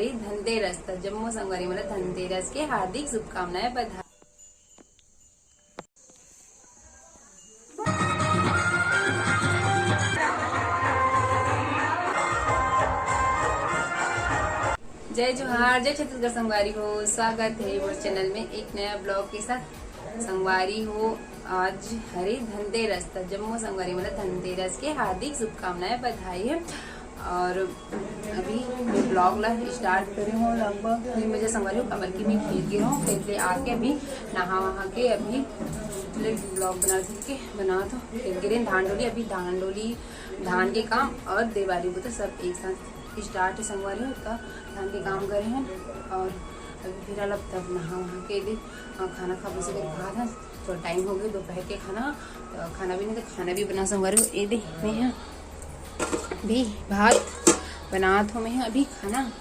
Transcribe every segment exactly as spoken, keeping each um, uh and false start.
धनतेरस, त जम्मो संगवारी मन ल धनतेरस के हार्दिक शुभकामनाएं, बधाई। जय जोहार, जय छत्तीसगढ़ संगवारी हो, स्वागत है मोर चैनल में एक नया ब्लॉग के साथ। संगवारी हो, आज हरे धनतेरस, त जम्मो संगवारी मन ल धनतेरस के हार्दिक शुभकामनाएं, बधाई है। और अभी मैं ब्लॉग ला स्टार्ट करे हूँ लगभग तीन बजे संगवारी हो, काबर कि मैं खेत गे हूँ, खेत ले आके अभी नहा वहा के अभी ब्लॉग बना के बना तो खेत गे रहे धान डोली, अभी धान डोली, धान के काम और देवारी बुता सब एक साथ स्टार्ट है संगवारी हो। तो धान के काम करे हैं और अभी फिलहाल अब तब नहा वहा के दे, अ, खाना खा बसे करके भात है, तो टाइम हो गया दोपहर के खाना, तो खाना भी नहीं तो खाना भी बना संगवारी हो। ये दे मैं यहाँ भी भात बनात हूँ मैं यहाँ अभी खाना,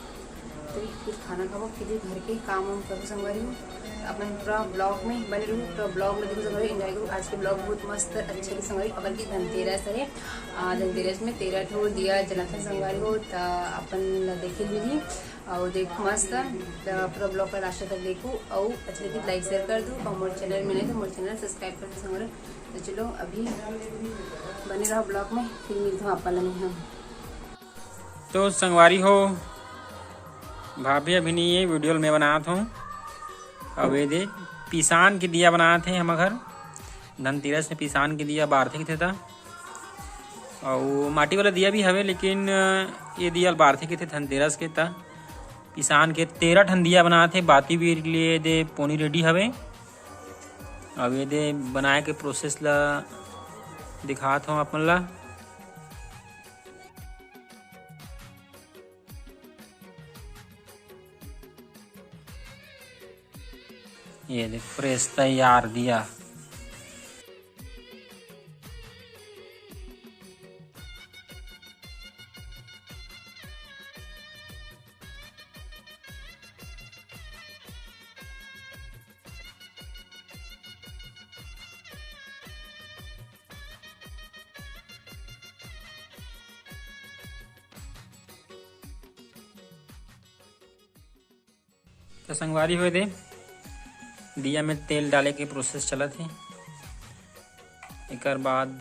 तो फिर खाना खाबो, फिर घर के काम वाम करो संगवारी हो। अपन पूरा ब्लॉग में बने रहू, पूरा ब्लॉग में देखो संगवारी, एंजॉय करो। आज के ब्लॉग बहुत मस्त अच्छा भी संगवारी, काबर कि धनतेरस है। आ, धनतेरस में तेरह ठो दिया जलाथे संगवारी हो, त अपन देखे मिली। और देख मस्त, त पूरा ब्लॉग का लास्ट तक देखू, और अच्छा लगे लाइक शेयर कर दू, और मोर चैनल में नहीं तो मोर चैनल सब्सक्राइब कर दू संगवारी। तो चलो अभी बने रहो ब्लॉग में, फिर मिलते हैं आप वाला में हम। तो संगवारी हो, भाभी अभी नहीं है, वीडियो में बनात हूँ। अब ये दे पिसान के दिया बनात है हम घर। धनतेरस में पिसान के दिया बारथे के थे ता। अउ माटी वाला दिया भी हवे, लेकिन, अ, ये दिया बारथे के थे धनतेरस के ता। पिसान के तेरह ठन दिया बनात है, बाती भी लिए दे पोनी रेडी हवे। अब ये दे बनाए के प्रोसेस ला दिखात हूँ अपन ला। ये देख, फ्रेश तैयार दिया। तो संगवारी होए दे, दिया में तेल डाले के प्रोसेस चलत हे। एकर बाद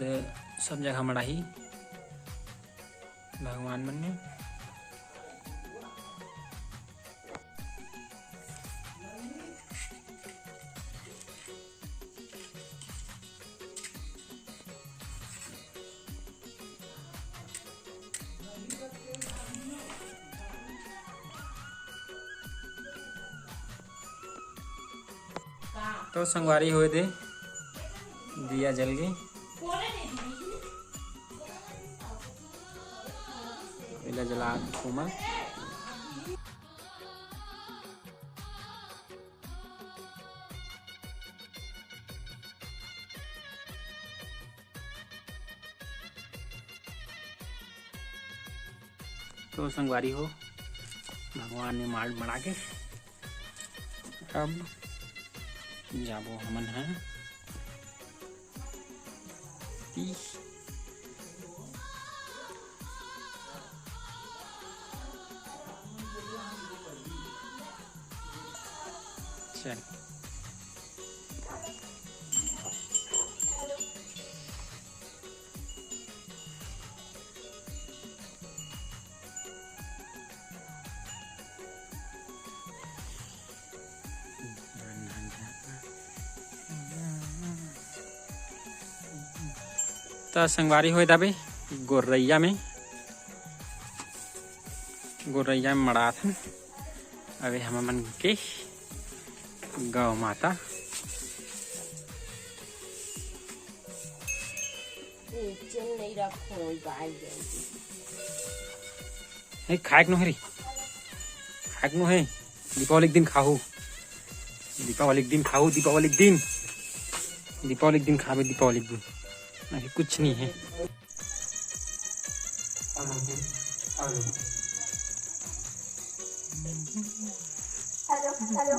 सब जगह मड़ाही भगवान मन में। तो संगवारी होए दे, दिया जल गई। एला जला के कोमल। तो संगवारी हो, भगवान में माल मड़ा के अब जाबो हमन ह। चल। त संगवारी होए दाबे गोरैया में, गोरैया में मड़ात हन। अबे हमन के गौ माता। ए, चल नहीं रखो, गाय जाएगी। नहीं, खाए के नोहरी। खाए के नोहे। दीपावली के दिन खाहू। दीपावली के दिन खाहू, दीपावली के दिन। दीपावली के दिन खाबे, दीपावली के दिन। अभी कुछ नहीं है। Hello, hello.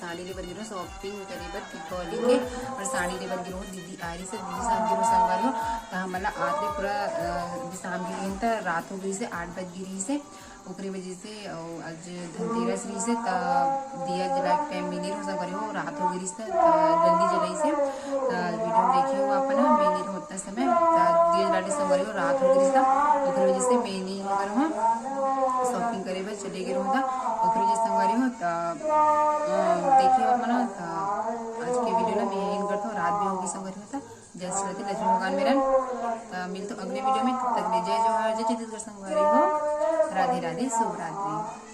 साड़ी ले बर गिरो, shopping करे बर दीपावली के, और साड़ी ले बर गिरो, दीदी आ रही से, दीदी साथ गिरो संगवारी हो। त हमन ला आत ले पूरा, अ, शाम गिरी त रात हो गई से, आठ बज गिरी से, ओकरे वजह से, अउ आज धनतेरस रही से, त दिया जला के time में नहीं रहो संगवारी हो, रात हो गई से, त जल्दी जलाई से, त video में देखे हो अपन, मैं नहीं रहो उतना समय, त दिया जला के संगवारी हो, रात हो गई से, ओकरे वजह से मैं नहीं रहो, shopping करे बर चले गए रहो, त ओकरे वजह से संगवारी हो, त, अ, देखे हो अपन, त आज के video ला मैं end करता हूँ, रात भी होगी संगवारी हो, त जय श्री लक्ष्मी भगवान मेरन। त मिलतो अगले video में, तब तक ले जय जोहार, जय छत्तीसगढ़ संगवारी हो, राधे राधे, शुभ रात्रि।